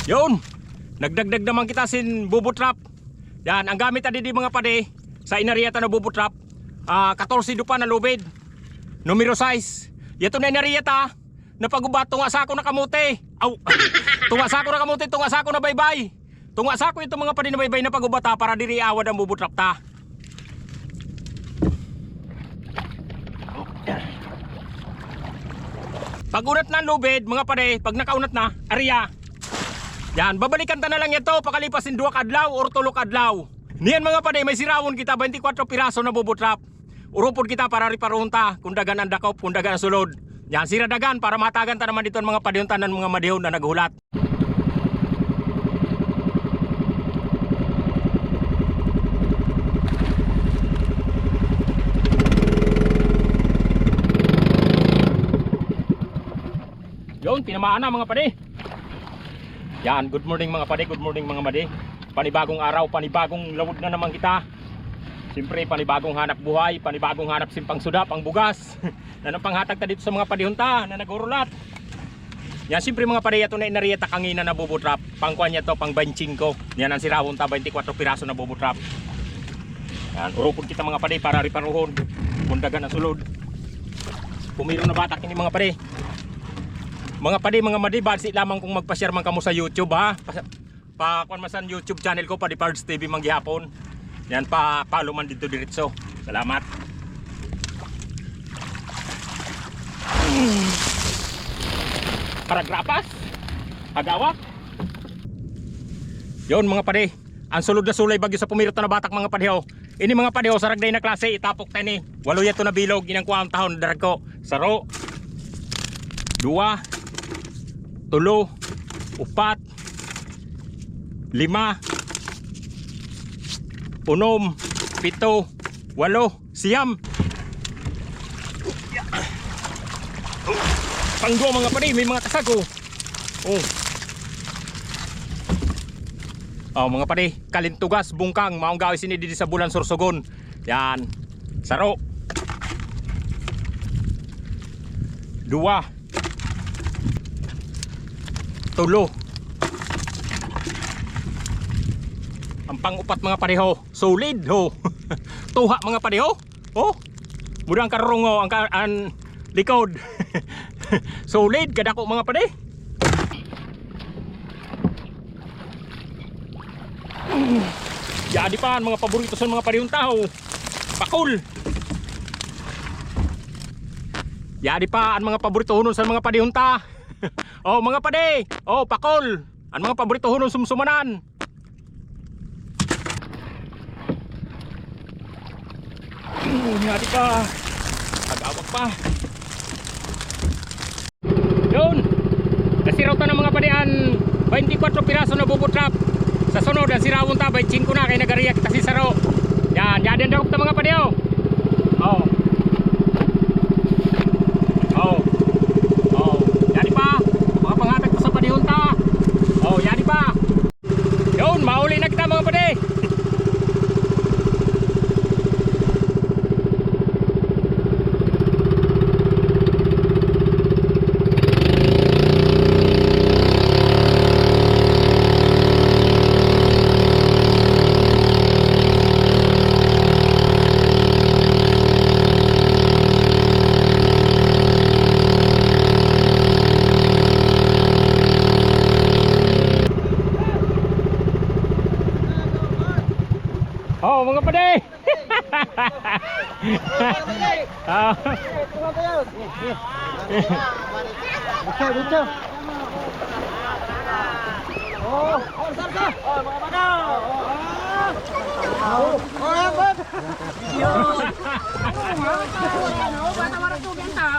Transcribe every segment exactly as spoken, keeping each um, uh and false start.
Yoon, nagdagdag naman kita sin bubu trap. Yan, an gamit ta didi, mga padi, sa inariya ta na bubu trap. Ah, katorse dupa na lubid. Numero sais. Yato na inariya ta na pagubat, tunga' sako na kamote. Aw. Tunga' sako na kamote, tunga' sako na baybay. Tunga' sako ito, mga padi, na baybay na pagubat ta para diri awad an bubu trap ta. Pag-unat na an lubid, mga padi, pag nakaunat na, ariya. Yan, babalikan ta na lang yato pakalipas sin duwa ka adlaw or tulo ka adlaw. Niyan, mga padi, may sirawon kita, baynte kwatro piraso na bubu trap. Urupod kita para riparohon ta kon dagan an dakop, kon dagan an sulod. Yan, sira dagan para mahatagan ta naman dito an mga padihon ta nan mga madihon na naghulat. Yoon, tinamaan na, mga padi. Yan, good morning, mga padi, good morning, mga madi. Panibagong araw, panibagong lawod na naman kita. Siyempre, panibagong hanap buhay, panibagong hanap sin pangsuda, pangbugas. Na nan panghatag ta dito sa mga padihon ta na naghurulat. Yan, siyempre, mga padi, yato na inariya ta kangina na bubu trap. Pangkuan yato, pang baynte singko. Yan an sirawon ta, baynte kwatro piraso na bubu trap. Yan, urupod kita, mga padi, para riparohon kon dagan an sulod. Pumiro na batak ini, mga padi. Mga padi, mga madi, basi lamang kung magpa-share man kamo sa YouTube, ha. Pa, pa kuan man san YouTube channel ko, Padi Pards T V man gihapon. Yan, pa-follow man dito diretso. Salamat. Paragrapas. Agawak. Yoon, mga padi. An sulod na sulay bagyo sa pumiro ta na batak, mga padi, ho. Ini, mga padi, ho, saragday na klase, itapok ta ini. Walo yato na bilog, inang kuan tahon, daragko. Saro. Duwa. Tulo. Upat. Lima. Unom. Pito. Walo. Siyam. Pangduwa, mga padi, may mga kasag, o. O. O, mga padi, kalintugas, bungkang, maong gawi sini didi sa bulan Sorsogon. Yan. Saro. Duwa. Tulo. An pang-upat, mga padi, ho. Solid, ho. Tuha, mga padi, ho. O. Muda an karurong, o, an ka-, an likod. Solid, kadako, mga padi. Yadi pa an mga paborito san mga padihon ta, o. Pakol. Yadi pa an mga paborito hunon san mga padihon ta. O, mga padi. O, pakol. An mga paborito hunon sumsumanan. Yadi pa. Agawak pa. Yoon. Nasiraw ta na, mga padi, an baynte kwatro piraso na bubu trap. Sa sunod, an sirawon ta, baynte singko na, kay nagariya kita sin saro. Yan, yadi an dakop ta, mga padi, o. O. O. O. Yadi pa. Mga panghatag ta sa padihon ta. O, yadi pa. Yoon, mauli na kita, mga padi. O, mga padi. O. Dito, dito. O. O, saan ka? O, mga bata. O. O, o, o.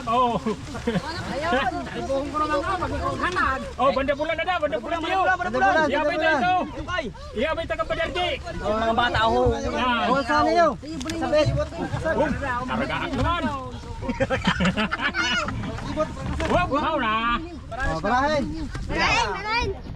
O. Ayun. Ibuhon ko naman ka, pag ikaw hanan. O, banda bulan na da, banda bulan niyo. Banda bulan, banda bulan. Iya, may tayo. Iya, may taga Padardi. Yung mga bata, o. Yan. O, saan niyo? Sabit. O, karagaak naman. O, wow na. O, barahin. Barahin, barahin.